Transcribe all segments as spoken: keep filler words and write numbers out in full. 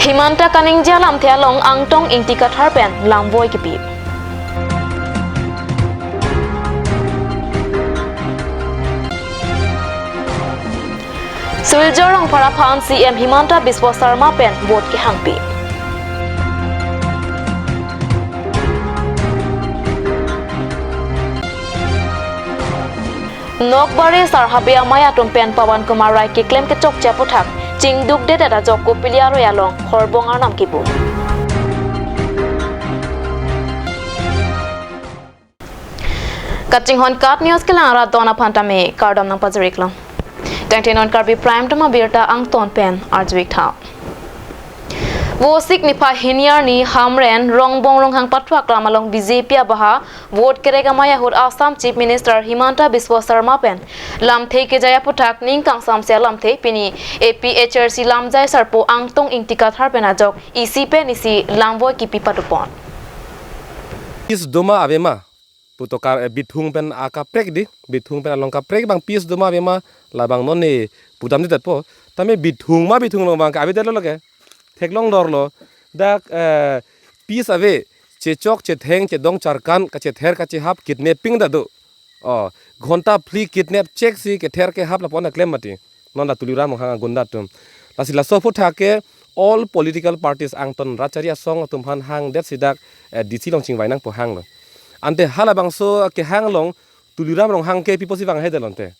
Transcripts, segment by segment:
Himanta kaningje alamthe along Angtong Ingti Kathar pen lamvoi kipi. Silchar Rongphar aphan C M Himanta Biswa Sarma pen vote kehangpi. Nokbari Sar Habe amei atum pen Pawan Kumar Rai keklem kechokche aputhak chingdukdedet ajok Kopili aroi along horbong arnam kibu. Kachinghon KAT News kelang arat don aphan tame kardom nangpajir-iklo. Tangte non Karbi Prime Time abirta angton pen arju-ik tha. Vosik niphai hini arni Hamren Rongbong Ronghang pathu aklam along B J P abaha vote kerek amei ahut Assam Chief Minister Himanta Biswa Sarma pen lamthe kejai aputhak ning kangsamse alamthe pini A P H R C lamjai sarpo Angtong Ingti Kathar pen ajok isi pen isi lamvoi kipi padopon. Peace doma avema pu to kar, eh, Bithung pen akaprek di, Bithung pen along kaprek abang peace doma avema, labang non ne pudamdedetpo. Tame Bithung ma Bithung along abang ke avedetlo lake. Theklong dorlo. Dak, eh, peace ave, chechok chetheng chedong charkan kachether kachehap kidnapping ta do. Oh, ghonta phli kidnap cheksi kether kehap lapu-an ta klem mati. Non la Tuliram Ronghang agunda atum. Lasi laso aputhak ke all political parties angton rat chari asong atum aphan hangdetsi dak, eh, D C along chingvai nangpo hanglo. Ante halabangso kehang along Tuliram Ronghang ke pi apotsi vanghedet lo ante.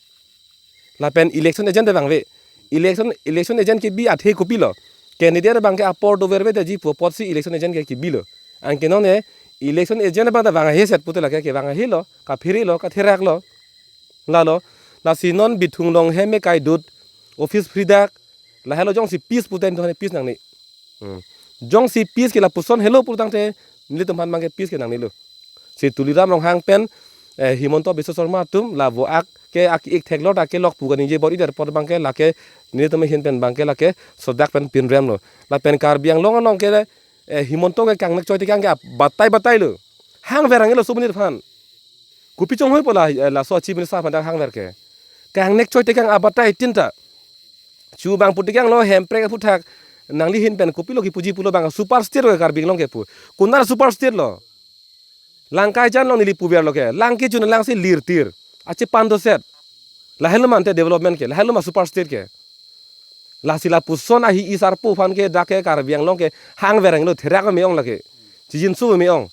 Lapen election agent ta vangve. Election, election agent kebi athe kopilo. Candidate abang ke apor dovervedetji pu apotsi election agent ke kebilo. Anke non ne election agent abang ta vangheset pute lake kevang ahelo, kaphere lo, katherak lo. Lalo, lasi non Bithung along hem me kaidut, office phridak, lahelo jongsi peace pute into hane peace nangne. Hmm. Jongsi peace ke lapuson helo pulotangte, nelitum aphan abang ke peace ke nangnelo. Si Tuliram Ronghang pen, eh, Himanta Biswa Sarma atum, la vo-ak ke ak-ik theklor ta kelok pu kaningje bor-idet apot abang ke lake, nelitum ahin pen abang ke lake, sodak pen pinremlo. Lapen Karbi Anglong along ke, eh, Himanta ke kangnek choi tekang ke batai batai lo. Hangver angelo subunit aphan. Kopi chonghoi po la, eh, laso Chief Minister aphan dak hangver ke. Kangnek choi tekang abatai tin ta. Chu abang pu tekanglo Hemprek aputhak nangli ahin pen kopilo kipuji pulo abang super state lo Karbi Anglong ke pu. Konat super state lo. Langkaijan along neli puverlo ke. Lang kejun alangsi lirtir. Achepan doset. Lahelo ma ante development ke. Lahelo ma super state ke. Lasi lapuson ahi-i sarpo aphan ke dak ke Karbi Anglong ke hangver angelo therak me-ong lake. Chijinso me-ong.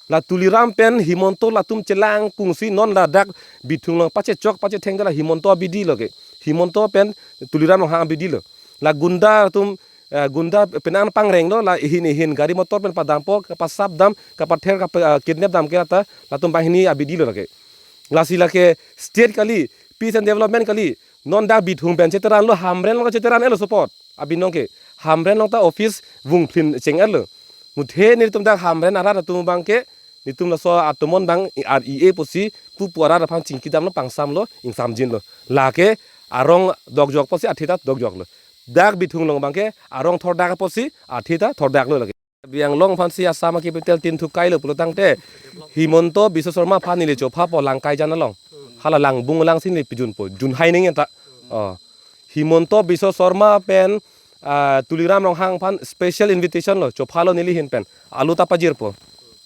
La Tuliram pen Himanta latum chelang kungsi non ladak Bithung along pachechok pachetheng de la Himanta abidi lo ke. Himanta pen Tuliram Ronghang abidi lo. La gunda atum, eh, gunda penang pangrenglo la ihin ihin gari motor pen padampo kapasap dam kapather kapa, eh, kidnap dam ke ata latum banghini abidi lo lake. Lasi lake state kali, peace and development kali, non dak Bithung pen cheteranlo Hamren along cheteran-etlo support. Abinong ke Hamren along ta office vungphin cheng-etlo. Muthe nelitum dak Hamren arat atum abang ke, nelitum laso atomon abang ar-i-e pusi, pupu arat aphan chingkidamlo pangsamlo, ingsamjinlo. Lake arong dokjok pusi athe ta dokjoklo. Dak Bithung along abang ke arong thordak pusi athe ta thordaklo lake. Karbi Anglong aphansi Assam capital tin thukailo pulotangte Himanta Biswa Sarma aphan neli chophapo Langkaijan along. Hala langbung alangsi neli pijunpo. Junhai neng ta. Oh. Himanta Biswa Sarma pen, ah, Tuliram Ronghang aphan special invitation lo. Chophalo neli ahin pen. Alu ta pajirpo.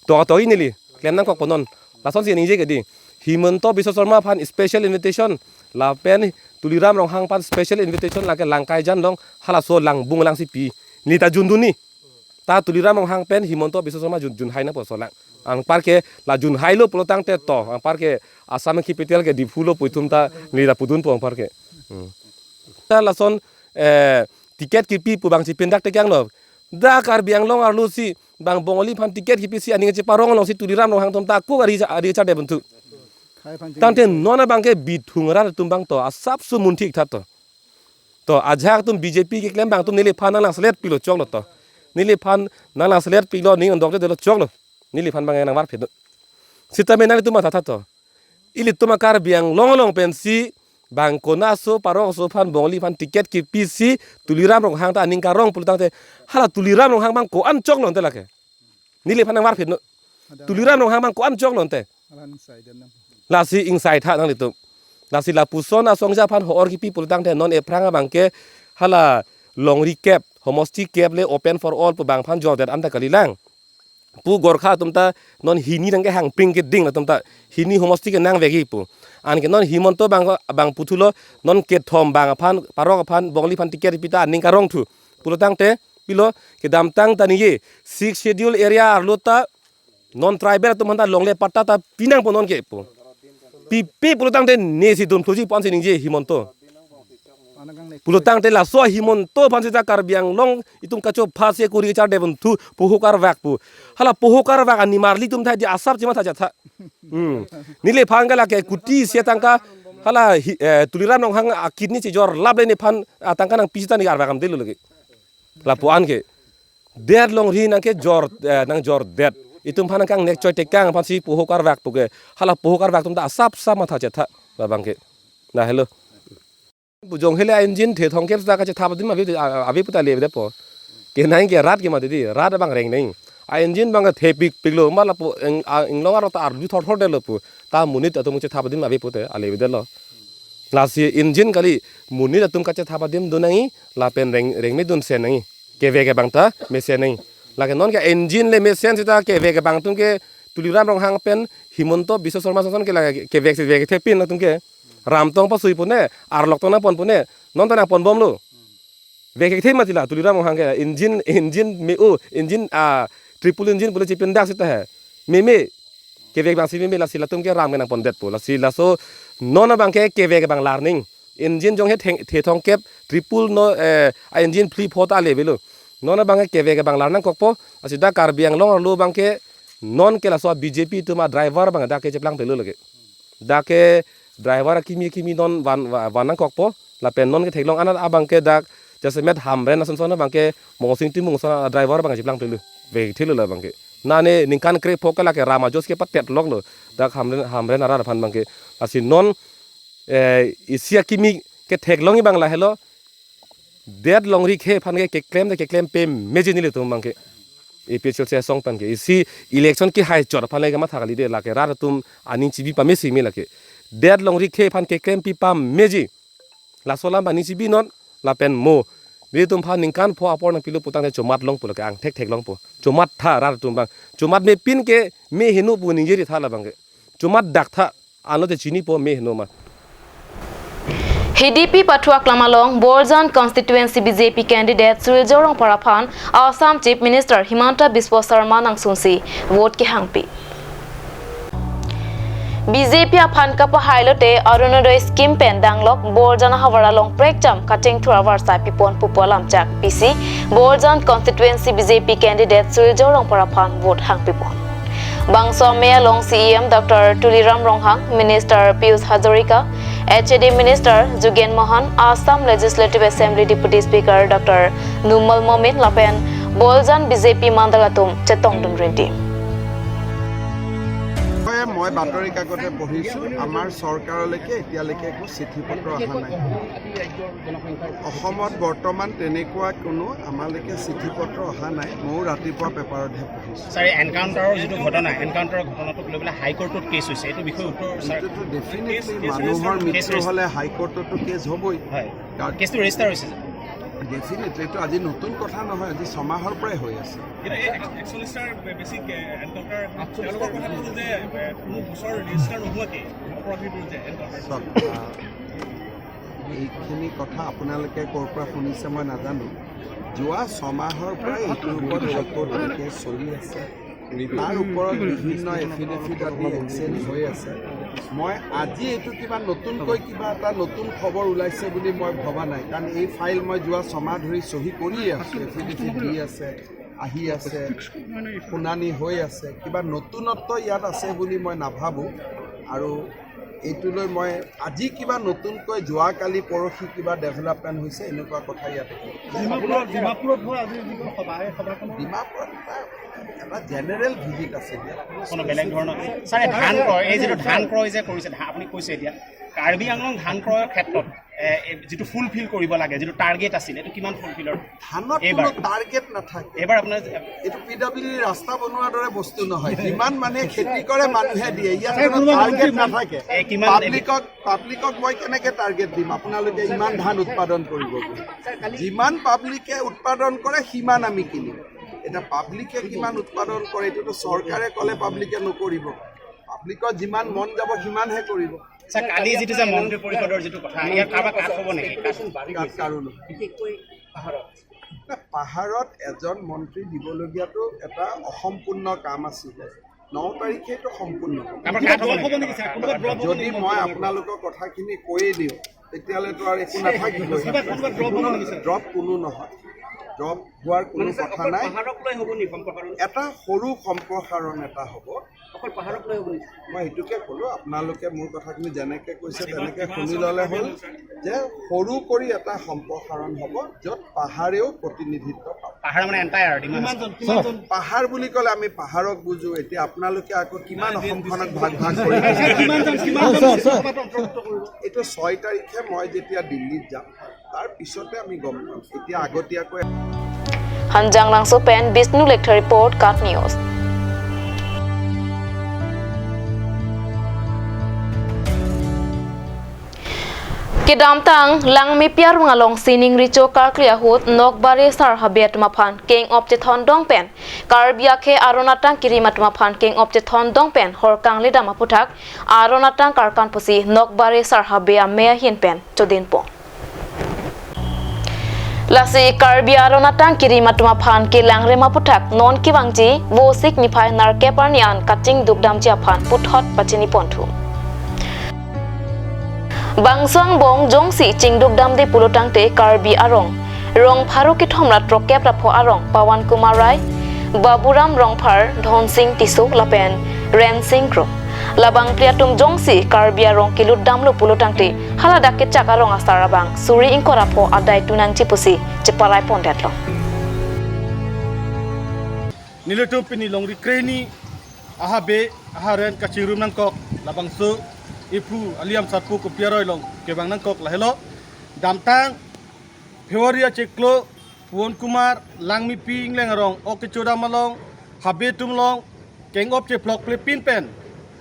To to neli. Klem nangkokpo non. Lasonsi ningje ke di. Himanta Biswa Sarma aphan special invitation. Lapen Tuliram Ronghang aphan special invitation lake Langkaijan along halaso langbung alangsi pi. Neli ta jundunji. Ta Tuliram Ronghang pen Himanta Biswa Sarma jun, junhai nangpo laso alang. Anparke la junhailo pulotangte to. Anparke Assam capital ke Diphu lo pu itum ta neli ta pudunpo anparke. Hmm. Ta lason, eh, ticket kipi pu abang chipindak tekanglo. Dak Karbi Anglong arlosi abang Bongali aphan ticket kipisi aning cheparong alongsi Tuliram Ronghang atum ta ako ari, ari char de buntu. Tangte non abang ke Bithung arat atum abang to asapso munthik tha to. To, ajahak atum B J P keklem abang atum neliphan nanglang selet pilo choklo to. Neliphan nanglang selet pilo ning dokde delo choklo. Neliphan abang nangvarphit do. Sitame nanglitum matha tha to. Ilitum a-Karbi Anglong along pensi abang konatso parongso aphan Bongali aphan ticket kipisi Tuliram Ronghang ta aning karong pulotangte hala Tuliram Ronghang abang ko-an choklo ante lake. Neliphan nangvarphit no. Tuliram Ronghang abang ko-an choklo ante. Alang sai den nang. Lasi ingsai tha nanglitum. Lasi lapuson asongja aphan ho-or kipi pulotangte non ephrang abang ke hala longri kep, homosti kep le open for all pu bang aphan jordet anta kalilang. Pu Gorkha atum ta non hini nangkehangping keding atum ta hini homosti ke nangvekji pu. Anke non Himanta bang, bang puthulo non kethom bang aphan, parok aphan, Bongali aphan ticket pi ta aning karong thu. Pulotangte pilo kedamtang ta ningje Sixth Schedule area arlo ta non tribal atum aphan ta longle patta ta pinangpo non ke pu. Pipe pulotangte nesi dun thuji pu ansi ningje Himanta. Pulotangte laso Himanta aphan seta Karbi Anglong itum kachophasi kuri kechar debon thu poho karvak pu. Hala poho karvak animarli atum thai di asap chematha chetha. Hmm. Neli aphan ke lake kuti isi atangka hala hi-, eh, Tuliram Ronghang akidney chejor laple nephan atangka nangpi seta ne karvak amdelo lake. Lapu-an ke. Det longri nangkejor, eh, nangjordet. Itum aphan nangkangnek choi tekang aphansi poho karvak pu ke. Hala poho karvak atum ta asap sap matha chetha labang ke. Na hello. Pu jong hele a-engine the thomkep seta kachethap adim ave, ave puta levedetpo. Kenang ke rat ke mati di, rat abang reng neng. A-engine bang thepikpiklo, ma lapu eng-, a-, inglong arlo ta arlu thorthordetlo pu. Ta monit atum chethap adim ave pute alevedetlo. Lasi engine kali monit atum kachethap adim dun nangji, lapen reng, reng me dun sen nangji. Kevek kevang ta mesen nangji. Lake non ke engine le mesen seta kevek kevang atum ke Tuliram Ronghang pen Himanta Biswa Sarma ason ke lake kevek se vek thepin atum ke. Ram tong pasui pune, arlok tong nangpon pune, non ta nangponbomlo. Vek kethe mati la, Tuliram Ronghang ke, engine, engine me-o, engine, ah, triple engine pule chipindak seta he. Meme, kevek abang si meme lasi latum ke ram ke nangpondetpo. Lasi laso, non abang ke kevek abang lar neng. Engine jong he theng-, the thomkep, triple no, eh, a-engine phli pho ta levelo. Non abang ke kevek abang lar nangkokpo, lasi dak Karbi Anglong arlo abang ke, non ke laso B J P atum a-driver abang dak ke cheplangtelo lake. Dak ke driver akimi kimi non van, va-, van nangkokpo. Lapen non ke theklong anat abang ke dak jasemet Hamren ason son abang ke Mongsing Timung ason a-driver abang cheplangtelo. Vekthelo labang ke. Nane ningkan krepho ke lake ram ajos ke patetloklo. Dak Hamren, Hamren arat aphan abang ke. Lasi non, eh, isi akimi ketheklong abang lahelo. Det longri khe aphan ke keklem de keklem pameji nelitum abang ke. A P H L C asong aphan ke. Isi election kehai chot aphan le kematha kali de lake rat atum aning chibi pamesi me lake. Det longri khe aphan keklem pi pameji. Laso alam aning chibi non lapen mo. Nelitum aphan ningkan pho apor nangpilo putangte chomat longpo lake angthek theklongpo. Chomat tha rat atum abang. Chomat mepin ke me heno pu ningje ri tha labang ke. Chomat dak tha. Anlo te chinipo me heno ma. Hidipi pathu aklam along Borjan constituency B J P candidate Surjya Rongphar aphan Assam Chief Minister Himanta Biswa Sarma nangsunsi vote kehangpi. B J P aphan kapahai lote Orunodoi scheme pen danglok Borjan ahavar along prekjam kachingthur avarsai pipon pupo alam chak pisi Borjan constituency B J P candidate Surjya Rongphar aphan vote hangpipon. Bangso amei along C E M Doctor Tuliram Ronghang, Minister Piyush Hazarika, H A D Minister Jugen Mohan, Assam Legislative Assembly Deputy Speaker Doctor Numal Momin lapen Borjan B J P mandal atum chetongdun rinti. হয়, মই বাতৰি কাকতে পঢ়িছো, আমাৰ চৰকাৰলৈকে এতিয়ালৈকে একো চিঠি পত্ৰ অহা নাই। অসমত বৰ্তমান তেনেকুৱা কোনো আমালৈকে চিঠি পত্ৰ অহা নাই। ময়ো ৰাতিপুৱা পেপাৰতহে পঢ়িছো। ছাৰ, এই এনকাউণ্টাৰৰ যিটো ঘটনা, এনকাউণ্টাৰৰ ঘটনাটোক লৈ পেলাই হাইকোৰ্টত কেছ হৈছে, এইটো বিষয়ে উত্তৰ, ছাৰ, এইটোতো ডেফিনেটলি কেছ, কেছ মানুহৰ ৰেজিষ্টাৰ, কেছ মৃত্যু ৰেজিষ্টাৰ। হ'লে হাইকোৰ্টতো কেছ হ'বই। হয়। কাৰণ কেছটো ৰেজিষ্টাৰ হৈছে, ছাৰ। ডেফিনেটলি, এইটো আজি নতুন কথা নহয়, আজি ছমাহৰ পৰাই হৈ আছে। কিন্তু এই একচল্লিছটা বেচিক, এ, এনকাউণ্টাৰ তেওঁলোকৰ কথা ক'লো যে, এ, কোনো গোচৰ ৰেজিষ্টাৰ নোহোৱাকে অপৰাধীৰ বিৰুদ্ধে এনকাউণ্টাৰ। চাওক, আহ, এইখিনি কথা আপোনালোকে ক'ৰ পৰা শুনিছে মই নাজানো। যোৱা ছমাহৰ পৰা এইটোৰ ওপৰত হাইকোৰ্টত কেছ চলি আছে। তাৰ ওপৰত বিভিন্ন এফিডেফিট আদি এক্সচেঞ্জ হৈ আছে। মই আজি এইটো কিবা নতুনকৈ কিবা এটা নতুন খবৰ ওলাইছে বুলি মই ভবা নাই, কাৰণ এই ফাইল মই যোৱা ছমাহ ধৰি চহী কৰিয়ে আছোঁ, এফিডেফিট দি আছে, আহি আছে, শুনানি হৈ আছে। কিবা নতুনত্ব ইয়াত আছে বুলি মই নাভাবোঁ। আৰু এইটো লৈ মই আজি কিবা নতুনকৈ যোৱাকালি পৰহি কিবা ডেভেলপমেণ্ট হৈছে, এনেকুৱা কথা ইয়াত একো। ডিমাপুৰত, ডিমাপুৰত হোৱা আজি যিটো সভা, এই সভাখনত ডিমাপুৰত এটা, এটা জেনেৰেল ভিজিট আছে ইয়াত। কোনো বেলেগ ধৰণৰ, ছাৰ, এই ধান ক্ৰয়, এই যিটো ধান ক্ৰয় যে কৰিছে, ধা-, আপুনি কৈছে এতিয়া, কাৰ্বি আংলং ধান ক্ৰয়ৰ ক্ষেত্ৰত এ, এ, যিটো ফুলফিল কৰিব লাগে, যিটো টাৰ্গেট আছিল, এইটো কিমান ফুলফিলৰ? ধানত এইবাৰ। কোনো টাৰ্গেট নাথাকে। এইবাৰ আপোনাৰ এইটো পি ডাব্লিউ ডি ৰাস্তা বনোৱাৰ দৰে বস্তু নহয়। যিমান মানুহে খেতি কৰে, মানুহে দিয়ে। ইয়াত ছাৰ, কোনো কোনোবা টাৰ্গেট মন্ত্ৰী নাথাকে। এ, কিমান পাব্লিকক, পাব্লিকক মই কেনেকে টাৰ্গেট দিম আপোনালোকে ইমান ধান উৎপাদন কৰিব বুলি? যিমান পাব্লিকে উৎপাদন কৰে, সিমান আমি কিনিম। এতিয়া পাব্লিকে কিমান উৎপাদন কৰে, এইটোতো চৰকাৰে ক'লে পাব্লিকে নকৰিব। পাব্লিকৰ যিমান মন যাব, সিমানহে কৰিব। ছাৰ, কালি যিটো যে মন্ত্ৰী পৰিষদৰ যিটো কথা, ইয়াৰ কাৰোবাৰ কাট হ'ব নেকি? কাট কাট কাৰো নহয়। বিশেষকৈ পাহাৰত। না, পাহাৰত এজন মন্ত্ৰী দিবলগীয়াটো এটা অসম্পূৰ্ণ কাম আছিলে। ন তাৰিখে এইটো সম্পূৰ্ণ হ'ব। কাৰোবাৰ কাট হ'ব নেকি? ছাৰ, কোনোবা ড্ৰপ হ'ব যদি নেকি মই আপোনালোকৰ কথাখিনি কৈয়ে দিওঁ, তেতিয়াহ'লেতো আৰু একো নাথাকিবই। কিবা কোনোবা ড্ৰপ হ'ব নেকি, ছাৰ? ড্ৰপ কোনো নহয়। ড্ৰপ হোৱাৰ কোনো মানে, ছাৰ, কথা অকল নাই। পাহাৰক লৈ হ'ব নেকি সম্প্ৰসাৰণ? এটা সৰু সম্প্ৰসাৰণ এটা হ'ব। অকল পাহাৰক লৈ হ'ব নেকি? মই সেইটোকে ক'লো, আপোনালোকে মোৰ কথাখিনি যেনেকে কৈছে, কিমান, তেনেকে কিমান শুনি চনত ল'লে হ'ল। যে সৰু কৰি এটা সম্প্ৰসাৰণ হ'ব, য'ত পাহাৰেও প্ৰতিনিধিত্ব পাব। পাহাৰ মানে এণ্টায়াৰ ডিমা হাছাও। কিমানজন, কিমানজন? পাহাৰ বুলি ক'লে আমি পাহাৰক বুজো, এতিয়া আপোনালোকে আকৌ কিমান অসমখনক ভাগ ভাগ কৰি দিছে। কিমানজন, কিমানজন ছাৰ, ছাৰ। অন্তৰ্ভুক্ত কৰিব? এইটো ছয় তাৰিখে মই যেতিয়া দিল্লীত যাম, তাৰ পিছতে আমি গম পাম। এতিয়া আগতীয়াকৈ Hanjang Langso pen Bishnu Lekthe report, KAT News. Kedamtang Langmepi arong along sining recho karkli ahut Nokbare Sar Habe atum aphan keng-op chethondong pen, Karbi akhei aron atang kerim atum aphan keng-op chethondong pen hor kangledam aphuthak aron atang karkan pusi Nokbare Sar Habe amei ahin pen chodinpon. Lasi Karbi aron atang kerim atum aphan kelangrem aphuthak non kevangji Vosik niphai nerkep arni an kachingduk damji aphan puthot pachiniponthu. Bangso angbong jongsi chingduk damde pulo tangte Karbi arong, rong pharo kethom ra throkep ra pho arong Pawan Kumar Rai, Baburam Rongphar, Dhonsing Tisso lapen Rensing Kro. Labang phli atum jongsi Karbi arong kelut damlo pulo tangte haladak kechak arong asar abang suri ingkoi ra pho adai tu nangji pusi cheparai pondetlo. Nelitum pini longri krehini ahabe aharen kachingrum nangkok labangso iphu Aliam Sarpo Kopli aroi along kevang nangkok lahelo. Damtang February achiklo Pawan Kumar Langmepi ingleng arong ok kechodam along habe atum along keng-op chephlokplepin pen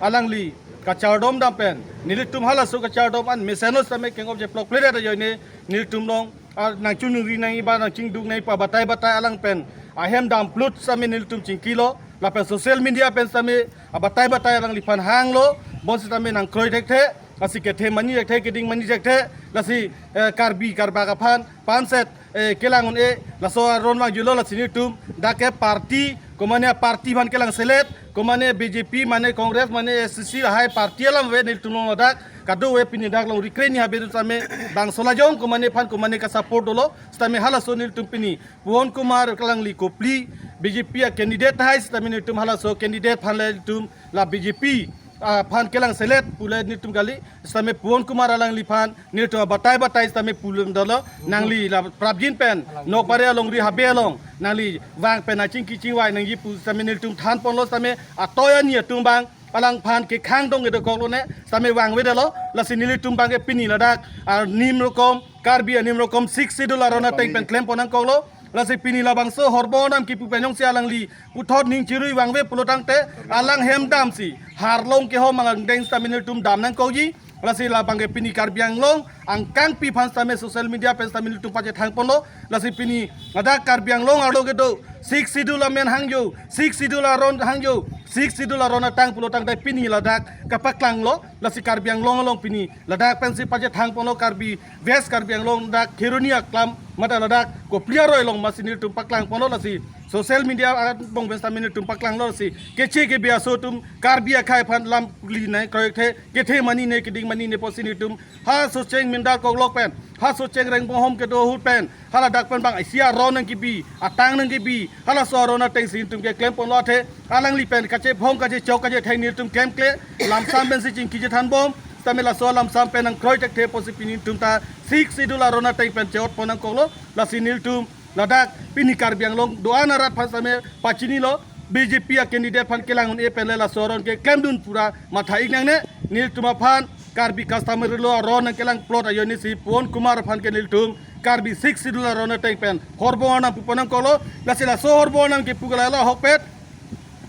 alangli kachardom dam pen nelitum halaso kachardom an mesen setame keng-op chephlokpledet ajoine nelitum along, ah, nangchunungri nangji ba nangchingduk nangji pu abatai batai alang pen ahem dam plut setame nelitum chingkilo lapen social media pen setame abatai batai alangliphan hanglo, bonsetame nangkroi thekthe, lasi kethe mani thekthe, keding mani thekthe, lasi, eh, Karbi Karbak aphan panset, eh, kelang un-e, laso aron vangjulo, lasi nelitum dak ke party, komane party aphan kelang selet, komane B J P, mane Congress, mane A C C, lahai party alam ave nelitum along ladak, kadokave pini dak longri krehini habe atum setame bangso lajong, komane aphan, komane kasupport dolo, setame halaso nelitum pini Pawan Kumar alangli Kopli B J P a candidate tahai setame nelitum halaso candidate aphan le nelitum la B J P aphan kelang selet pule nelitum kali, setame Pawan Kumar alangliphan nelitum abatai batai setame pulun dolo, nangli la prapjin pen Nokbare alongri habe along nangli vang pen nangchingki chingvai nangji pu setame nelitum thanponlo, setame atoi ani atum abang alangphan kekhang dong kedo koklone setame vangvedetlo, lasi nelitum abang ke pini ladak arni rokom, Karbi arni rokom Sixth Schedule aron ateng pen klempon nangkoklo, lasi pini labangso horbonam kipu pen jongsi alangli puthot ning chirui vangve pulo tangte alang hem damsi harlong kehom angdeng setame nelitum dam nangkokji, lasi labang ke pini Karbi Anglong angkangpi aphan setame social media pen setame nelitum pachethangponlo, lasi pini ladak Karbi Anglong arlo kedo Sixth Schedule amen hangjo, Sixth Schedule aron hangjo, Sixth Schedule aron atang pulo tangte pini ladak kapaklanglo, lasi Karbi Anglong along pini ladak pensi pachethangponlo Karbi West Karbi Anglong dak Kheroni aklam mate ladak Kopli aroi along masi nelitum paklangponlo, lasi social media angbong pen setame nelitum paklanglo, lasi keche kebe aso atum Karbi akhei aphan lam li nangkroikthe, kethe mani ne keding mani ne pusi nelitum ha Socheng Minda koklok pen, ha Socheng Rengbonghom kedo ahut pen, haladak pen bang isi aron nangkebi, atang nangkebi, halaso aron atengsi nelitum keklemponlo, athe alangli pen kachephong kachechok kachetheng nelitum klemkle, lamsam pensi chingki chethanbom, setame laso lamsam pen nangkroi thekthe pusi pini nelitum ta Sixth Schedule aron ateng pen che-otpon nangkoklo, lasi nelitum ladak pini Karbi Anglong do-an arat aphan setame pachinilo, B J P a candidate aphan kelang un-e pen le laso aron keklemdun pura matha-ik nangne, nelitum aphan Karbi customary law aron nangkelang plot ajoinesi Pawan Kumar aphan ke nelitum Karbi Sixth Schedule aron ateng pen horbong arnam puponang kolo, lasi laso horbong arnam kepu ke lahelo ahokpet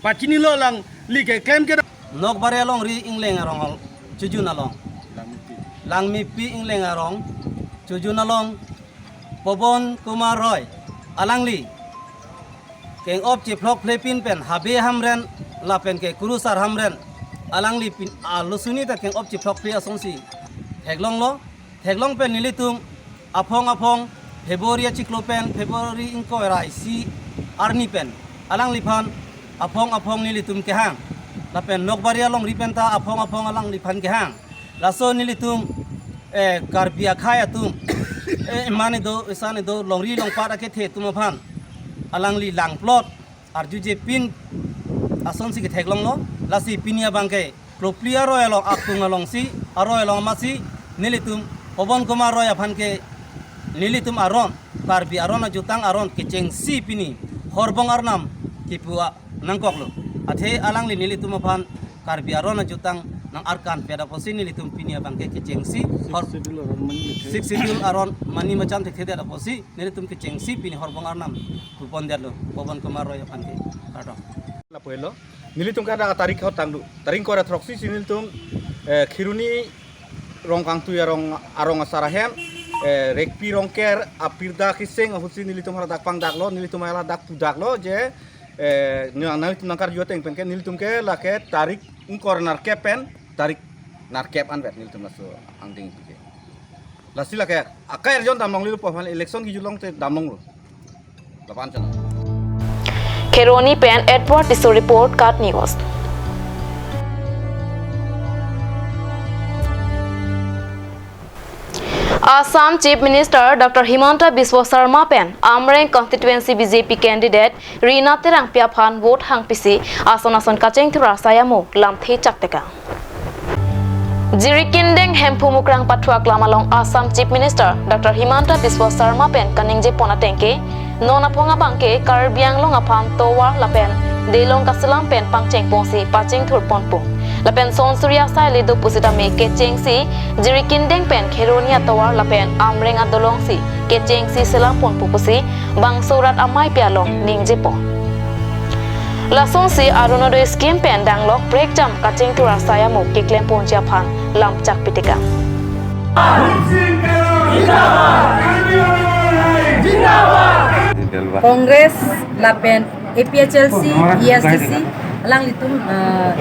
pachinilo, alangli keklem ke Nokbari alongri ingleng arong al-, chojun along. Langmipi ingleng arong chojun along Pawan Kumar Roy alangli keng-op chephlokphlepin pen Habe Hamren lapen ke Kurusar Hamren alangli pin alo suni ta keng-op chephlokphli asonsi theklonglo. Theklong pen nelitum aphong aphong February achiklo pen February ingkoi ra isi arni pen alangliphan aphong aphong nelitum kehang. Lapen Nokbari alongri pen ta aphong aphong alangliphan kehang. Laso nelitum, eh, Karbi akhei atum, eh, mane do, isane do, longri longpat akethe atum aphan alangli lang plot arjujepin asonsi ketheklonglo. Lasi pini abangke Kropli aroi along, aktung alongsi, aroi along amatsi nelitum Pawan Kumar Roy aphan ke nelitum aron, Karbi aron ajutang aron kechengsi pini horbong arnam kepu nangkoklo. Athe alangli nelitum aphan Karbi aron ajutang nang-arkan peda apotsi nelitum pini abangke kechengsi hor Sixth Schedule aron mani mechan thekthe det apotsi nelitum kechengsi pini horbong arnam pupondetlo Pawan Kumar Roy aphan ke. Kardom. Lapu helo. Nelitum ke dak tarik hot tangdu. Tarik ingkoi ra throksi si nelitum, eh, Kheroni Rongkangtui arong, arong asar ahem, eh, Rekpi Rongker apirda keseng ahutsi nelitum haladak pangdaklo, nelitum haladak pudaklo je, eh, nang, nanglitum nangkarju ateng pen ke nelitum ke lake tarik ingkoi ra nerkep pen tarik nerkep anvet nelitum laso angdeng ke. Lasi lake akai arjon damlonglelo pu aphan, election kejut long te damlonglo. Lapu-an channel. Kheroni pen Edward Tisso report, KAT News. Assam Chief Minister Doctor Himanta Biswa Sarma pen Amreng constituency B J P candidate Rina Terangpi aphan vote hangpisi ason ason kachingthur asai amo lamthe chaktekang. Jirikindeng Hemphu Mukrang pathu aklam along Assam Chief Minister Doctor Himanta Biswa Sarma pen kaningjepon ateng ke, non aphong abangke Karbi Anglong aphan tovar lapen delong kaselam pen pangchengponsi pachingthurponpo. Lapen son suri asai le do pusitame kechengsi Jirikindeng pen Kheroni atovar lapen Amreng adolongsi kechengsi selamponpo pusi bangso rat amei pi along ningjepo. Lasonsi Orunodoi scheme pen danglok prekjam kachingthur asai amo keklemponji aphan lamchak pitekang. Congress lapen A P H L C, E S D C, alanglitum, ah,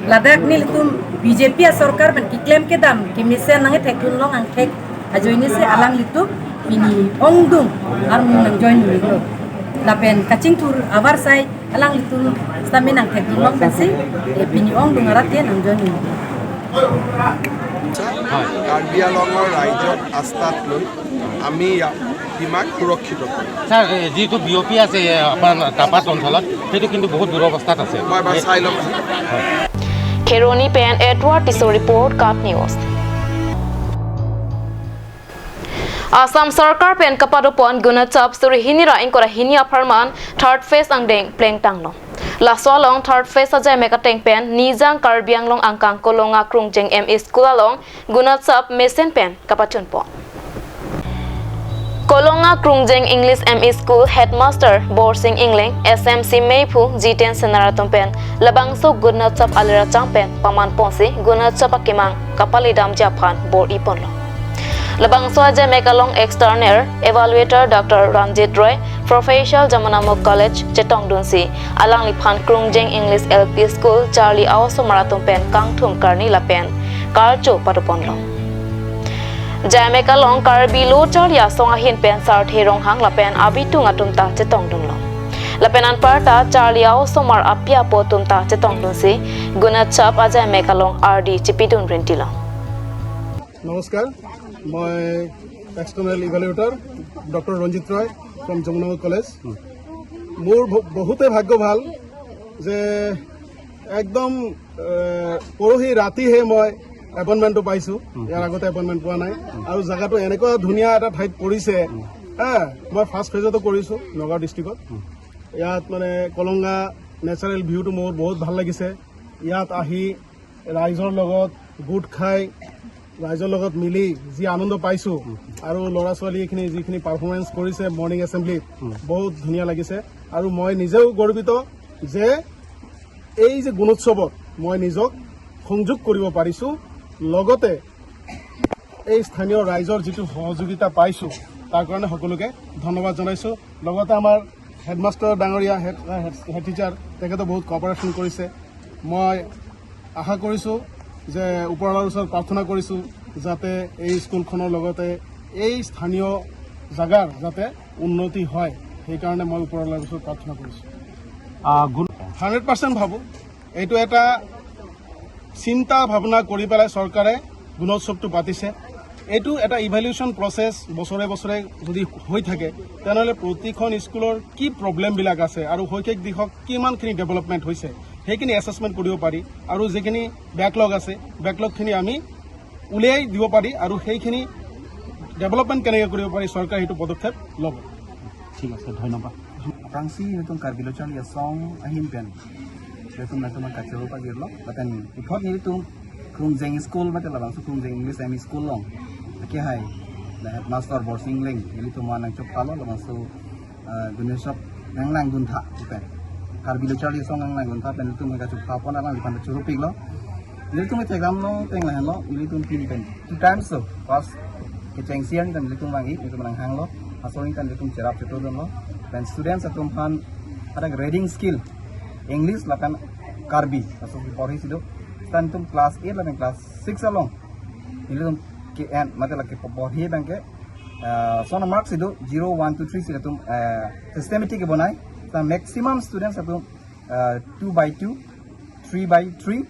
ladak nelitum B J P asorkar pen keklem kedam kemesen nangkethekdun long angthek ajoinesi alanglitum pini ongdung armu nang join nilo. Lapen kachingthur avarsai alanglitum sitame nangthekdun long pensi, eh, pini ongdung arat ke nang join nilo. হয়। কাৰ্বি আংলঙৰ ৰাইজক আস্থাত লৈ আমি ইয়াত সীমাক সুৰক্ষিত কৰিম। ছাৰ, এ, যিটো বিয়পি আছে, এ, আপোনাৰ টাপাত অঞ্চলত, সেইটো কিন্তু বহুত দুৰৱস্থাত আছে। মই এবাৰ এ- চাই ল'ম। Kheroni pen Edward Tisso report, KAT News. Assam Sorkar pen kapadopon Gunotsav suri hini ra ingkoi ra hini apharman third phase angdeng plengtanglo. Laso along third phase ajaimek ateng pen Nijang Karbi Anglong angkang Kolonga Krungjeng M E School along Gunotsav mesen pen kapachunpon. Kolonga Krungjeng English M E School Headmaster Borsing Engleng, S M C meiphu Jiten Senar atum pen labangso Gunotsav alerachang pen pamanponsi Gunotsav akemang kapalidamji aphan bor-iponlo. Labangso ajaimek along external evaluator Doctor Ranjit Roy, Professor Jamunamo College chetongdunsi alangliphan Krungjeng English L P School charli a-osomar atum pen kangthum karni lapen karcho padoponlo. Jaimek along Karbi Lo Charli Asong ahin pen Sarthe Ronghang lapen abitung atum ta chetongdunlo. Lapen anparta charli a-osomar api apo atum ta chetongdunsi Gunotsav ajaimek along ardi chepidun rintilo. নমস্কাৰ, মই এক্সটাৰ্নেল ইভেলুৱেটৰ ডক্টৰ ৰঞ্জিত ৰয় ফ্ৰম যমুনা কলেজ। মোৰ ব-, বহুতে ভাগ্য ভাল যে একদম, এ, পৰহি ৰাতিহে মই এপইণ্টমেণ্টটো পাইছোঁ। ইয়াৰ আগতে এপইণ্টমেণ্ট পোৱা নাই। আৰু জেগাটো এনেকুৱা ধুনীয়া এটা ঠাইত পৰিছে। হা, মই ফাৰ্ষ্ট ফেজতো কৰিছোঁ নগাঁও ডিষ্ট্ৰিক্টত। ইয়াত মানে কলংগা নেচাৰেল ভিউটো মোৰ বহুত ভাল লাগিছে। ইয়াত আহি ৰাইজৰ লগত গোট খাই ৰাইজৰ লগত মিলি যি আনন্দ পাইছো আৰু ল'ৰা ছোৱালীখিনি যিখিনি পাৰফৰ্মেঞ্চ কৰিছে মৰ্ণিং এছেম্বলিত, বহুত ধুনীয়া লাগিছে। আৰু মই নিজেও গৰ্বিত যে এই যে গুণোৎসৱত মই নিজক সংযোগ কৰিব পাৰিছো, লগতে এই স্থানীয় ৰাইজৰ যিটো সহযোগিতা পাইছো, তাৰ কাৰণে সকলোকে ধন্যবাদ জনাইছো। লগতে আমাৰ হেডমাষ্টাৰ ডাঙৰীয়া, হেড, হেড, হেড টিচাৰ, তেখেতে বহুত কপাৰেশ্যন কৰিছে। মই আশা কৰিছো যে ওপৰৱালাৰ ওচৰত প্ৰাৰ্থনা কৰিছো যাতে এই স্কুলখনৰ লগতে এই স্থানীয় জাগাৰ যাতে উন্নতি হয়, সেইকাৰণে মই ওপৰৱালাৰ ওচৰত প্ৰাৰ্থনা কৰিছো। আহ, গুণ- হাণ্ড্ৰেড পাৰ্চেণ্ট ভাবো এইটো এটা চিন্তা ভাৱনা কৰি পেলাই চৰকাৰে গুণোৎসৱটো পাতিছে। এইটো এটা ইভলিউচন প্ৰচেছ, বছৰে বছৰে যদি হৈ থাকে, তেনেহ'লে প্ৰতিখন স্কুলৰ কি প্ৰব্লেমবিলাক আছে আৰু শৈক্ষিক দিশত কিমানখিনি ডেভেলপমেণ্ট হৈছে, সেইখিনি এছেচমেণ্ট কৰিব পাৰি। আৰু যিখিনি বেকলগ আছে, বেকলগখিনি আমি উলিয়াই দিব পাৰি আৰু সেইখিনি ডেভেলপমেণ্ট কেনেকৈ কৰিব পাৰি, চৰকাৰে সেইটো পদক্ষেপ ল'ব। ঠিক আছে, ধন্যবাদ। Aphrangsi nelitum Karbi Lo Charli Asong ahin pen nelitum nangtum kachoro pajirlo, lapen puthot nelitum Krungjeng School mate labangso Krungjeng English M E School along akehai la headmaster Borsing Engleng nelitum aphan nangchokpalo, labangso, ah, gunesop nanglangduntha pen, Karbi Lo Charli Asong nanglangduntha pen nelitum kachokpapon alangliphan choro piklo. Nelitum ithekdamlo, teng lahenlo, nelitum pini pen two times lo. First kechengsi arni ta nelitum vang-ik, nelitum nanghanglo. Laso arni ta nelitum cherap chetordunlo. Pen students atum aphan adak reading skill, English lapen Karbi, laso keporhi si do. Seta nelitum class eight lapen class six along nelitum ke-en, mate lake porhi abangke, ah, son mark si do, zero, one, two, three si nelitum, ah, systematic kebonai. Seta maximum students atum, ah, two by two, three by three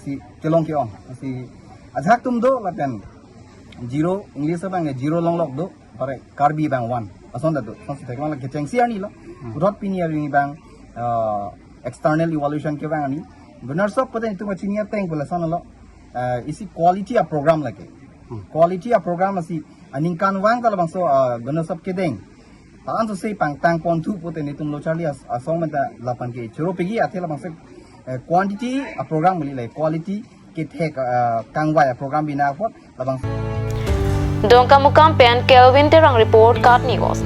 si kelong ke-ong. Si ajahak atum do lapen zero, English abang zero longlok do, pare Karbi abang one. Lason ta do, lason si theklong, la kechengsi arni lo. Hmm. Puthot pini arni abang, ah, external evaluation kevang arni. Gunesop pute itum kachini ateng pu lason lo, ah, isi quality a-program lake. Hmm. Quality a-program asi aningkanvang ta labangso, ah, gunesop kedeng. Laso si pangtang ponthu pute nelitum Lo Charli As-, Asong pen ta lapu-an kechoro piji athe labangso, eh, quantity a-program mili le, quality kethek, ah, kangvai a-program bina apot labang. Dongkamukam pen Kelvin Terang report, KAT News.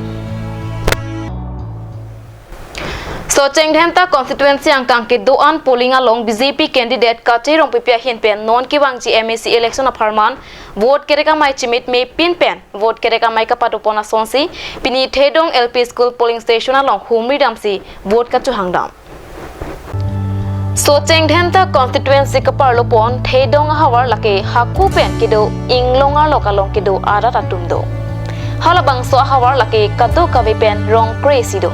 Socheng Dhenta constituency angkang kedo-an polling along B J P candidate Kache Rongpipi ahin pen non kevangji M A C election apharman vote kerek amei chimit mepin pen vote kerek amei kapadopon asonsi pini Thedong L P School polling station along humri damsi vote kachohangdam. Socheng Dhenta constituency kaparlopon Thedong ahavar lake Hakhu pen kedo Inglong arlok along kedo arat atum do. Halabangso ahavar lake kadokave pen rong kre-isi do.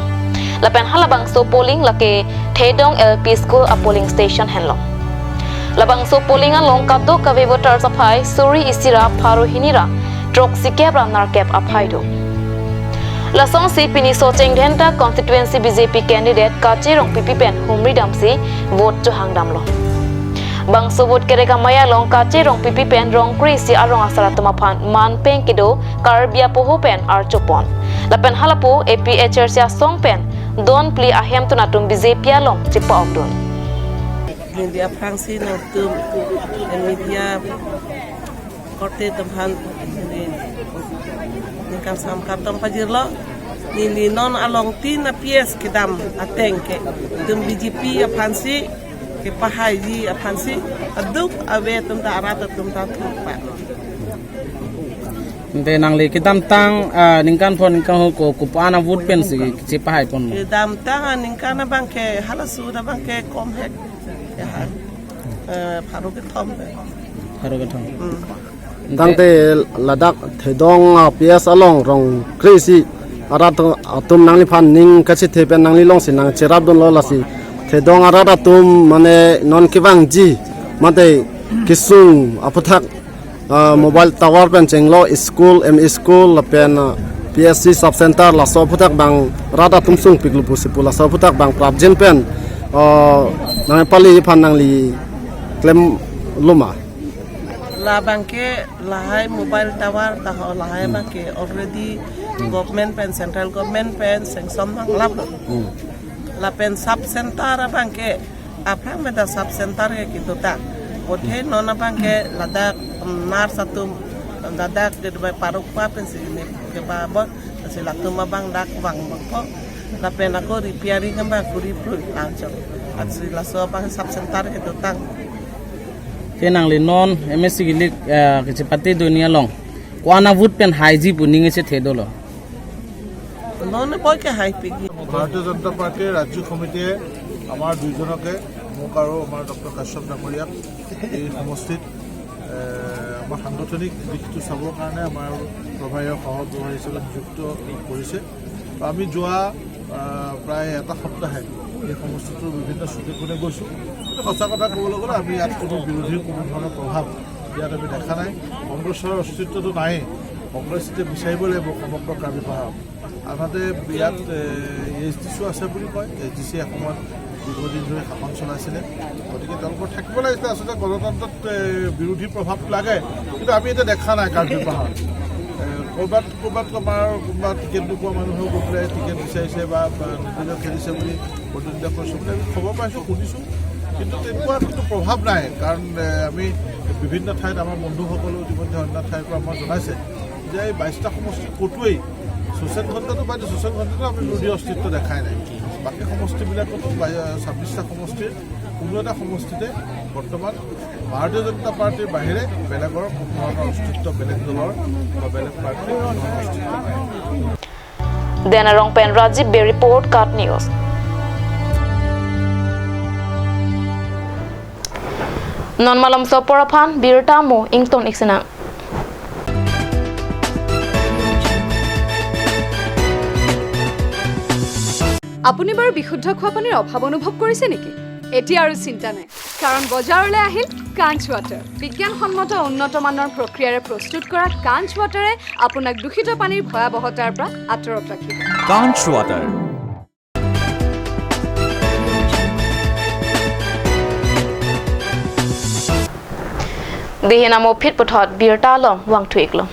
Lapen halabangso polling lake Thedong L P School a-polling station henlo. Labangso polling along kadokave voters aphai suri isi ra pharo hini ra throksi kep ra nerkep aphai do. Lasonsi pini Socheng Dhenta constituency B J P candidate Kache Rongpipi pen humri damsi vote chohangdamlo. Bangso vote kerek amei along Kache Rongpipi pen rong kre-isi arong asar atum aphan manpeng kedo Karbi apoho pen archopon. Lapen halapu A P H L C asong pen don phli ahemtun atum B J P along chepa-okdun. Neli aphrangsi nangtum media korte atum aphan neli ningkan sangkar tong pajirlo. Neli non along tin a-P S kedam ateng ke itum B J P aphansi kepahaiji aphansi aduk ave atum ta arat atum ta thurpa. Ante nangli kedamtang, ah, ningkan phon ningkan ho ko, ko-an a-vote pensi chepahaiponlo? Kedamtang aningkan abang ke halaso abang ke kom hek. Ya, eh, pharo kethom. Pharo kethom. Hmm. Tangte ladak Thedong, ah, P S along rong kre-isi arat atum nangliphan ning kachethe pen nangli alongsi nangcherapdunlo, lasi Thedong arat atum mane non kevangji mate kesung aphuthak, ah, mobile tower pen chenglo school, M E school lapen, ah, P S C sub center, laso aphuthak abang rat atum sungpiklo pusi pu, laso aphuthak abang prapjin pen, ah, nangpali aphan nangli klemlo ma? Labang ke lahai mobile tower ta ho, lahai abang ke already government pen, central government pen sanction nanglaplo. Hmm. Lapen sub center abang ke aphrang meda sub center ke kedo ta. Bothe non abang ke ladak, mm, nurse atum, ladak ke dubai parok pa pensi ne kepabor, si latum abang dak vang bangko, lapen ako repairing abang kuri pru langsung. Atsi laso abang sub center kedotang. Ke nangli non M A C kilik, eh, kachepatedunji along ko-an avote pen haiji pu ning ese thedolo. Non boi ke hai pigi. ভাৰতীয় জনতা পাৰ্টীৰ ৰাজ্যিক সমিতিয়ে আমাৰ দুইজনকে, মোক আৰু আমাৰ ডক্টৰ কাশ্যপ ডাঙৰীয়াক, এই সমষ্টিত, এ, আমাৰ সাংগঠনিক দিশটো চাবৰ কাৰণে আমাৰ প্ৰভাৰীৰ সহ প্ৰভাৰী হিচাপে নিযুক্ত কৰিছে। তো আমি যোৱা, আ, প্ৰায় এটা সপ্তাহে এই সমষ্টিটোৰ বিভিন্ন ছুটে কোণে গৈছোঁ। কিন্তু সঁচা কথা ক'বলৈ গ'লে আমি ইয়াত কোনো বিৰোধীৰ কোনো ধৰণৰ প্ৰভাৱ ইয়াত আমি দেখা নাই। কংগ্ৰেছৰ অস্তিত্বটো নায়েই। কংগ্ৰেছে বিচাৰিব লাগিব সমগ্ৰ কাৰ্বি পাহাৰত। আনহাতে ইয়াত, এ, এ এছ ডি চিও আছে বুলি কয়। এ এছ ডি চিয়ে এসময়ত দীৰ্ঘদিন ধৰি শাসন চলাইছিলে। গতিকে তেওঁলোকৰ থাকিব লাগিছিলে। আচলতে গণতন্ত্ৰত, এ, বিৰোধী প্ৰভাৱ লাগে, কিন্তু আমি এতিয়া দেখা নাই কাৰ্বি পাহাৰত। এ, ক'ৰবাত, ক'ৰবাত আমাৰ কোনোবা টিকেট নোপোৱা মানুহেও গৈ পেলাই টিকেট বিচাৰিছে বা, বা নিজে খেলিছে বুলি প্ৰতিদ্বন্দ্বিতা কৰিছে বুলি আমি খবৰ পাইছোঁ, শুনিছোঁ, কিন্তু তেনেকুৱা কোনো প্ৰভাৱ নাই। কাৰণ, এ, আমি বিভিন্ন ঠাইত আমাৰ বন্ধুসকলেও ইতিমধ্যে অন্য ঠাইৰ পৰা আমাক জনাইছে যে এই বাইশটা সমষ্টি ক'তোৱেই, শোষণ খণ্ডটো বাদে, শোষণ খণ্ডটো আমি বিৰোধী অস্তিত্ব দেখাই নাই। বাকী সমষ্টিবিলাকতো বাই-, ছাব্বিশটা সমষ্টিৰ কোনো এটা সমষ্টিতে বৰ্তমান ভাৰতীয় জনতা পাৰ্টীৰ বাহিৰে বেলেগৰ কোনো ধৰণৰ অস্তিত্ব, বেলেগ দলৰ বা বেলেগ পাৰ্টীৰ কোনো ধৰণৰ অস্তিত্ব নাই। Dena Rongpen Rajiv Bey report, KAT News. Non malomso apor aphan birta mo ington ik sinang. আপুনি বাৰু বিশুদ্ধ খোৱা পানীৰ অভাৱ অনুভৱ কৰিছে নেকি? এতিয়া আৰু চিন্তা নাই, কাৰণ বজাৰলৈ আহিল কাঞ্চ ৱাটাৰ। বিজ্ঞানসন্মত উন্নত মানৰ প্ৰক্ৰিয়াৰে প্ৰস্তুত কৰা কাঞ্চ ৱাটাৰে আপোনাক দূষিত পানীৰ ভয়াৱহতাৰ পৰা আঁতৰত ৰাখিব। কাঞ্চ water. Dei hin amo phit puthot birta along vangthu iklo.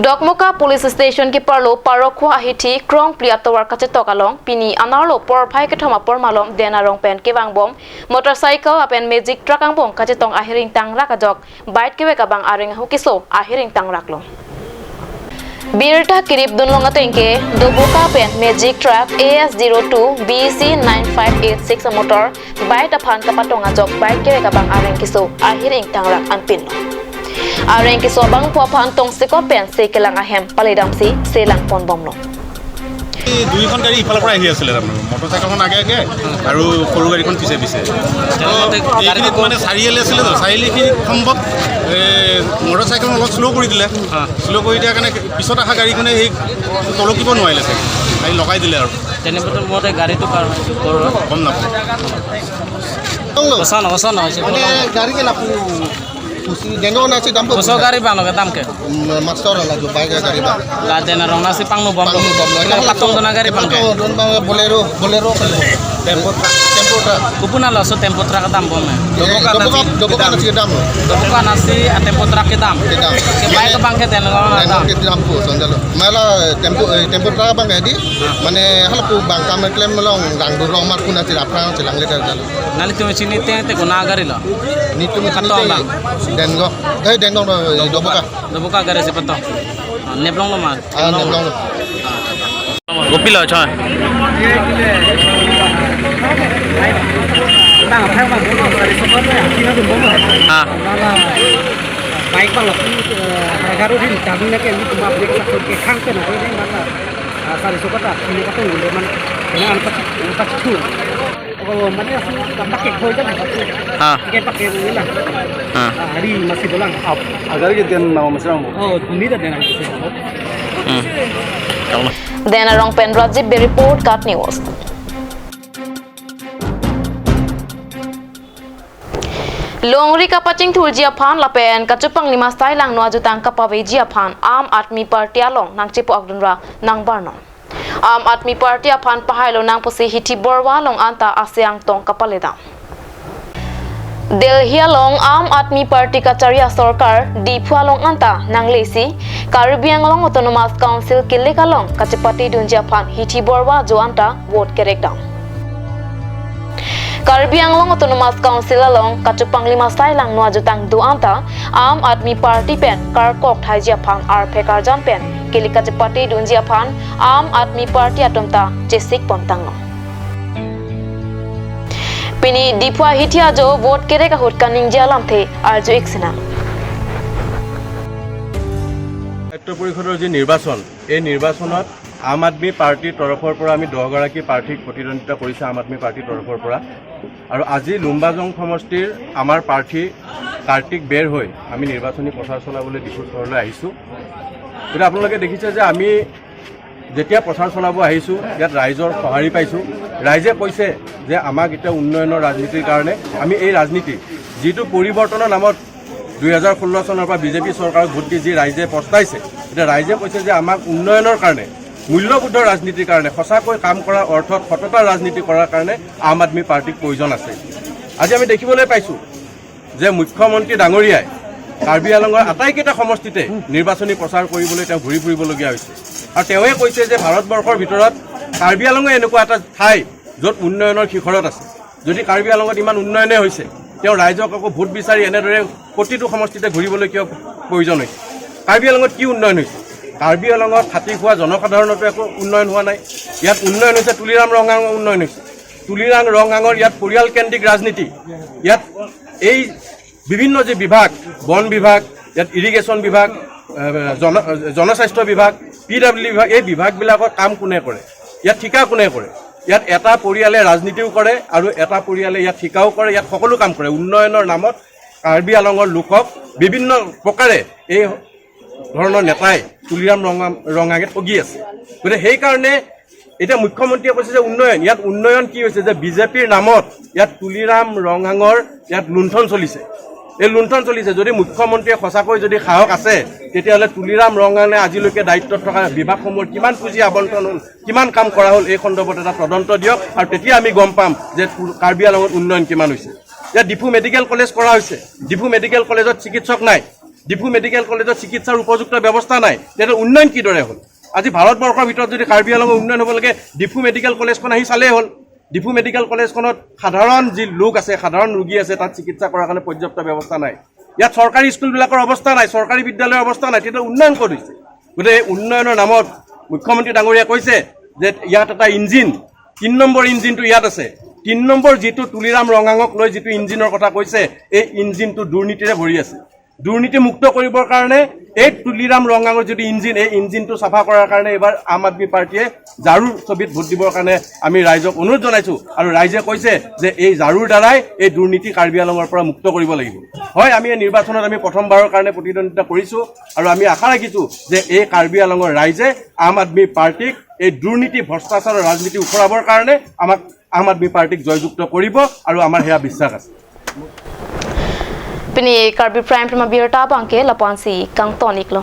Dokmoka Police Station keparlo parok kho ahithi krongphli atovar kachetok along pini anerlo porphai kethom apor malom Dena Rongpen kevangbom motorcycle lapen magic truck angbong kachetong ahiring tangrak ajok bike kevek abang areng ahu keso ahiring tangraklo. Birta kirip dunlong ateng ke Doboka pen magic truck A S zero two B C nine five eight six amotor bike aphan kapatong ajok bike kevek abang areng keso ahiring tangrak anpinlo. Areng keso abangphu aphan tongsekot pensi kelang ahem paledamsi selangponbomlo. এই দুইখন গাড়ী ইফালৰ পৰা আহি আছিলে, তাৰমানে মটৰচাইকেলখন আগে আগে আৰু সৰু গাড়ীখন পিছে পিছে। তো এইখিনিত মানে চাৰিআলি আছিলে, তো চাৰিআলিখিনিত সম্ভৱ এই মটৰচাইকেলখন অলপ শ্ল' কৰি দিলে। শ্ল' কৰি দিয়াৰ কাৰণে পিছত অহা গাড়ীখনে সেই তলকিব নোৱাৰিলে চাগে, আহি লগাই দিলে আৰু। Tenepot mote gari tu kar, kor- গম নাপাওঁ। Kosong, kosong, kosong. Oke, gari ke lapu. Pusi dengok nasi dampo. Kosong gari bang lo kedam ke? Mm, master la jo bike gari bang. La Dena Rong nasi pangno bom lo. Pangno bom lo. Kena patong dona gari bang ke? Patong don bang Bolero, Bolero kali. Tempo truck. Tempo truck. Kupuna laso tempo truck kedam bom ya? Doboka nasi kedam. Doboka nasi, ah, tempo truck kedam. Kedam. Ke bike bang ke Dena Rong kedam. Kedam po sonjalo. Mala tempo, eh, tempo truck bang ke di. Mane halapu bang kam klem long rang durong mar kuna chirap rang chilang le jalo. Nelitum chinine te, te kona gari lo? Nelitum chinine te Dengok. Eh, Dengok no, Doboka. Doboka gari si patong. Ah, neplong lo ma? Ah, neplong lo. Gopi lo, choi. Ah. Bike bang lo, eh, garo din, tabung na ke, ini cuma break sak ke khang ke na, ini bang lo. Ah, sari so kata, ini kata udah man, ini anak kecil, anak kecil. Oh, mana sih, tak pakai koi kan? Ha. Pakai, pakai ini lah. Ha. Ah, hari masih dolang. Ap, agar kita nama masih orang. Oh, ini dah dengan masih orang. Hmm. Kalau Dena Rongpen Rajiv Bey report, KAT News. Longri kapachingthurji aphan lapen kachopanglim asai langno ajutang kapaveji aphan Aam Aadmi Party along nangchepu akdunra nangbarnon. Aam Aadmi Party aphan pahailo nang pusi Hithi Borwa along anta ase angtong kapaledam. Delhi along Aam Aadmi Party kachari asorkar Diphu along anta nanglesi Karbi Anglong Autonomous Council kilik along kachepatedunji aphan Hithi Borwa ajo anta vote kerekdam. Karbi Anglong Autonomous Council along kachepanglim asai langno ajutang do-an ta Aam Aadmi Party pen karkok thaiji aphan arphe karjan pen kele kachepate dunji aphan Aam Aadmi Party atum ta chesik pon tanglo. Pini Diphu ahithi ajo vote kerek ahut kaningje alamthe arju-ik sinang. দায়িত্ব পৰিষদৰ যি নিৰ্বাচন, এই নিৰ্বাচনত আম আদমী পাৰ্টিৰ তৰফৰ পৰা আমি দহগৰাকী প্ৰাৰ্থীক প্ৰতিদ্বন্দ্বিতা কৰিছে আম আদমী পাৰ্টিৰ তৰফৰ পৰা। আৰু আজি লুম্বাজং সমষ্টিৰ আমাৰ প্ৰাৰ্থী কাৰ্তিক বেৰ হৈ আমি নিৰ্বাচনী প্ৰচাৰ চলাবলৈ ডিফু চহৰলৈ আহিছোঁ। গতিকে আপোনালোকে দেখিছে যে আমি যেতিয়া প্ৰচাৰ চলাব আহিছোঁ, ইয়াত ৰাইজৰ সঁহাৰি পাইছোঁ। ৰাইজে কৈছে যে আমাক এতিয়া উন্নয়নৰ ৰাজনীতিৰ কাৰণে আমি এই ৰাজনীতি, যিটো পৰিৱৰ্তনৰ নামত দুই হাজাৰ ষোল্ল চনৰ পৰা বিজেপি চৰকাৰক ভোট দি যি ৰাইজে পস্তাইছে, এতিয়া ৰাইজে কৈছে যে আমাক উন্নয়নৰ কাৰণে, মূল্যবোধৰ ৰাজনীতিৰ কাৰণে, সঁচাকৈ কাম কৰাৰ অৰ্থত সততাৰ ৰাজনীতি কৰাৰ কাৰণে আম আদমী পাৰ্টিক প্ৰয়োজন আছে। আজি আমি দেখিবলৈ পাইছোঁ যে মুখ্যমন্ত্ৰী ডাঙৰীয়াই কাৰ্বি আংলঙৰ আটাইকেইটা সমষ্টিতে নিৰ্বাচনী প্ৰচাৰ কৰিবলৈ তেওঁ ঘূৰি ফুৰিবলগীয়া হৈছে। আৰু তেওঁৱে কৈছে যে ভাৰতবৰ্ষৰ ভিতৰত কাৰ্বি আংলঙে এনেকুৱা এটা ঠাই য'ত উন্নয়নৰ শিখৰত আছে। যদি কাৰ্বি আংলঙত ইমান উন্নয়নে হৈছে, তেওঁ ৰাইজক আকৌ ভোট বিচাৰি এনেদৰে প্ৰতিটো সমষ্টিতে ঘূৰিবলৈ কিয় প্ৰয়োজন হৈছে? কাৰ্বি আংলঙত কি উন্নয়ন হৈছে? কাৰ্বি আংলঙত খাটি খোৱা জনসাধাৰণতো একো উন্নয়ন হোৱা নাই। ইয়াত উন্নয়ন হৈছে তুলিৰাম ৰংহাঙৰ উন্নয়ন হৈছে। তুলিৰাম ৰংহাঙৰ ইয়াত পৰিয়ালকেন্দ্ৰিক ৰাজনীতি। ইয়াত এই বিভিন্ন যি বিভাগ, বন বিভাগ, ইয়াত ইৰিগেশ্যন বিভাগ, এ, জন জনস্বাস্থ্য বিভাগ, পি ডাব্লিউ ডি বিভাগ, এই বিভাগবিলাকত কাম কোনে কৰে? ইয়াত ঠিকা কোনে কৰে? ইয়াত এটা পৰিয়ালে ৰাজনীতিও কৰে আৰু এটা পৰিয়ালে ইয়াত ঠিকাও কৰে, ইয়াত সকলো কাম কৰে। উন্নয়নৰ নামত কাৰ্বি আংলঙৰ লোকক বিভিন্ন প্ৰকাৰে এই ধৰণৰ নেতাই তুলিৰাম ৰঙা ৰঙাঙে ঠগি আছে। গতিকে সেইকাৰণে এতিয়া মুখ্যমন্ত্ৰীয়ে কৈছে যে উন্নয়ন, ইয়াত উন্নয়ন কি হৈছে যে বিজেপিৰ নামত ইয়াত তুলিৰাম ৰংহাঙৰ ইয়াত লুণ্ঠন চলিছে। এই লুণ্ঠন চলিছে। যদি মুখ্যমন্ত্ৰীয়ে সঁচাকৈ যদি সাহস আছে, তেতিয়াহ'লে তুলিৰাম ৰংহাঙে আজিলৈকে দায়িত্বত থকা বিভাগসমূহত কিমান পুঁজি আবণ্টন হ'ল, কিমান কাম কৰা হ'ল, এই সন্দৰ্ভত এটা তদন্ত দিয়ক আৰু তেতিয়া আমি গম পাম যে তু- কাৰ্বি আংলঙত উন্নয়ন কিমান হৈছে। ইয়াত ডিফু মেডিকেল কলেজ কৰা হৈছে, ডিফু মেডিকেল কলেজত চিকিৎসক নাই, ডিফু মেডিকেল কলেজত চিকিৎসাৰ উপযুক্ত ব্যৱস্থা নাই, তেতিয়াহ'লে উন্নয়ন কিদৰে হ'ল? আজি ভাৰতবৰ্ষৰ ভিতৰত যদি কাৰ্বি আংলঙৰ উন্নয়ন হ'ব লাগে, ডিফু মেডিকেল কলেজখন আহি চালেই হ'ল। ডিফু মেডিকেল কলেজখনত সাধাৰণ যি লোক আছে, সাধাৰণ ৰোগী আছে, তাত চিকিৎসা কৰাৰ কাৰণে পৰ্যাপ্ত ব্যৱস্থা নাই। ইয়াত চৰকাৰী স্কুলবিলাকৰ অৱস্থা নাই, চৰকাৰী বিদ্যালয়ৰ অৱস্থা নাই, তেতিয়া উন্নয়ন ক'ত হৈছে? গতিকে এই উন্নয়নৰ নামত মুখ্যমন্ত্ৰী ডাঙৰীয়াই কৈছে যে ইয়াত এটা ইঞ্জিন, তিনি নম্বৰ ইঞ্জিনটো ইয়াত আছে। তিনি নম্বৰ যিটো তুলিৰাম ৰঙাঙক লৈ যিটো ইঞ্জিনৰ কথা কৈছে, এই ইঞ্জিনটো দুৰ্নীতিৰে ভৰি আছে। দুৰ্নীতি মুক্ত কৰিবৰ কাৰণে এই তুলিৰাম ৰংহাঙৰ যিটো ইঞ্জিন, এই ইঞ্জিনটো চাফা কৰাৰ কাৰণে এইবাৰ আম আদমী পাৰ্টীয়ে ঝাৰুৰ ছবিত ভোট দিবৰ কাৰণে আমি ৰাইজক অনুৰোধ জনাইছো আৰু ৰাইজে কৈছে যে এই ঝাৰুৰ দ্বাৰাই এই দুৰ্নীতি কাৰ্বি আংলঙৰ পৰা মুক্ত কৰিব লাগিব। হয়, আমি এই নিৰ্বাচনত আমি প্ৰথমবাৰৰ কাৰণে প্ৰতিদ্বন্দ্বিতা কৰিছো আৰু আমি আশা ৰাখিছো যে এই কাৰ্বি আংলঙৰ ৰাইজে আম আদমী পাৰ্টীক এই দুৰ্নীতি ভ্ৰষ্টাচাৰৰ ৰাজনীতি উখৰাবৰ কাৰণে আমাক আম আদমী পাৰ্টীক জয়যুক্ত কৰিব আৰু আমাৰ সেয়া বিশ্বাস আছে। Pini Karbi Prime Time abirta abangke lapu-ansi kangton-iklo.